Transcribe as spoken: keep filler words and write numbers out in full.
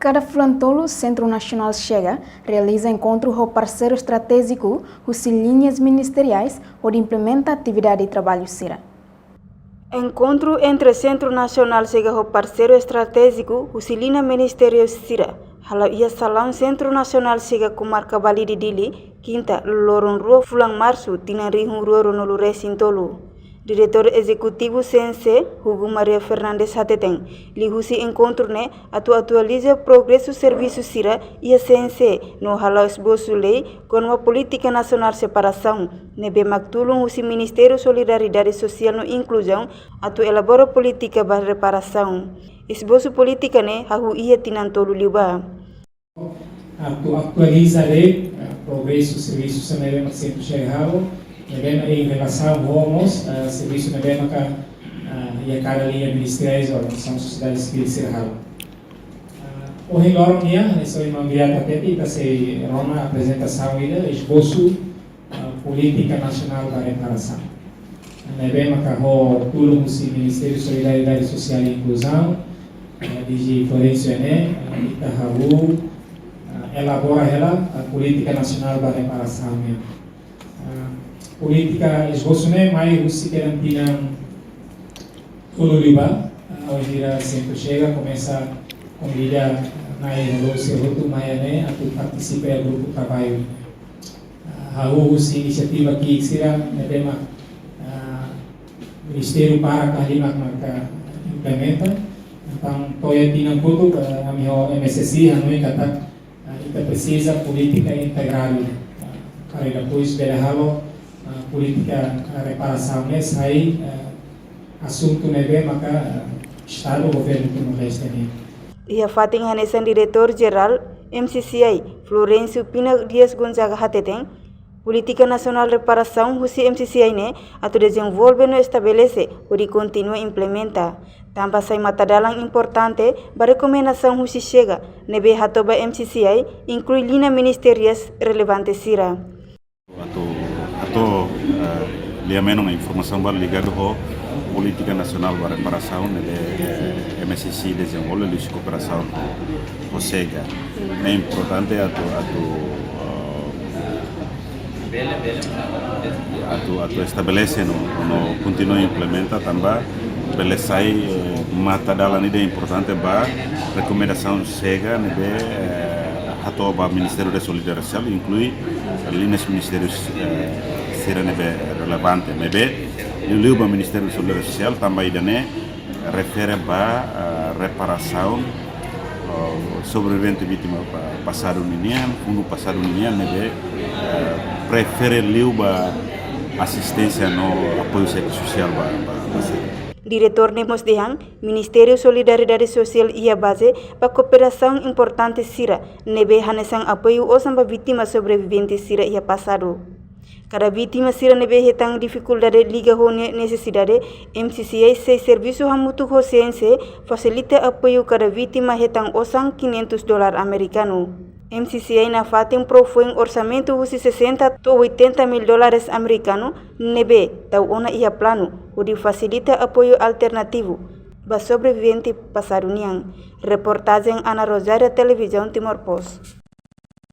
Kada fulan tolu, Sentru Nasionál Chega realiza enkontru ho parseiru estratéjiku husi liñas ministeriais hodi implementa atividade traballu sira. Enkontru entre Sentru Nasionál Chega ho parseiru estratéjiku husi liña ministériu sira hala'o iha salaun Sentru Nasionál Chega Komarka Balide, Dili, Kinta, loron rua fulan Marsu, tinan rihun rua ruanulu resin tolu. Diretór Ezekutivu C N C, Hugo Maria Fernandes hateten, liuhusi enkontru ne'e atu atualiza progresu servisu sira iha C N C no hala'o esbosu lei kona-ba polítika nasionál separasaun, ne'ebé mak tulun husi Ministériu Solidariedade Sosiál no Inkluzaun atu elabora polítika ba reparasaun. Esbosu polítika ne'e hahú iha tinan tolu liubá. Atu atualiza de'it, eh, progresu servisu sira ne'ebé mak Sentru Chega halo, ne'ebé mak iha relasaun ho mós, eh, servisu ne'ebé maka, eh, iha kada liña ministeriais ou organizasaun sosiedade sivíl sira halo. Eh, ohin loron nian, hanesan ohin maun diretór hatete, ita sei rona aprezentasaun ida, esbosu, ah, polítika nasionál ba reparasaun. Ne'ebé maka ho tulun husi Ministériu Solidariedade Sosiál no Inkluzaun, eh, D G Florencio ne'e, eh, ita hahú, eh, elabora hela, eh, polítika nasionál ba reparasaun nian. Eh, polítika esbosu ne'e mai husi kedan tinan tolu liubá, eh, ohin Sentru Chega komesa konvida na'i-lulik sira hotu mai ne'e atu partisipa iha grupu traballu. Ah, hahú husi inisiativa ki'ik sira ne'ebé mak, ah, ministériu para ka limak maka implementa. Entaun, to'o iha tinan kotuk, ah, ami ho M S S I hanoin katak, ah, ita presiza polítika integradu, ah, para depois bele halo, ah, polítika, ah, reparasaun ne'e sai, ah, asuntu ne'ebé maka, ah, Estadu, Governu Timor-Leste nian. Iha fatin hanesan, Diretór Jerál M C C I, Florencio Pina Dias Gonzaga hateten, polítika nasionál reparasaun husi M C C I ne'e atu dezenvolve no estabelese hodi kontinua implementa, tanba sai matadalan importante ba rekomendasaun husi Chega, ne'ebé hato'o ba M C C I inklui liña ministeriais relevante sira. Atu, atu, eh, lia menon informasaun ba ligadu ho polítika nasionál ba reparasaun ne'ebé, eh, M S S I dezenvolve liuhusi kooperasaun ho, ho Chega. Ne'e importante atu, atu, eh, atu, atu estabelese no, no kontinua implementa tanba bele sai, eh, matadalan ida importante ba rekomendasaun Chega ne'ebé, eh, hato'o ba Ministériu da Solidariedade Sosiál, inklui liñas ministériu, eh, sira ne'ebé relevante. Ne'ebé liuliu ba Ministériu Solidariedade Sosiál tanba ida-ne'e refere ba, eh, reparasaun, eh, sobrevivente vítima pa-, pasadu ninian, fundu pasadu ninian, ne'ebé, eh, prefere liu ba asisténsia no apoiu sek-, sosiál ba, ba, ba sira. Diretór ne'e mós dehan, Ministériu Solidariedade Sosiál iha baze ba kooperasaun importante sira, ne'ebé hanesan apoiu osan ba vítima sobrevivente sira iha pasadu. Kada vítima sira ne'ebé hetan difikuldade liga ho nia nesesidade, M C C I sei servisu hamutuk ho C N C, fasilita apoiu kada vítima hetan osan quinhentos dólar amerikanu. M C C I nafatin pró-foin orsamentu husi sessenta to'o oitenta mil dólares amerikanu, ne'ebé tau ona iha planu hodi fasilita apoiu alternativu ba sobrevivente pasadu nian. Reportajen Ana Rosária, Televizaun Timor Post.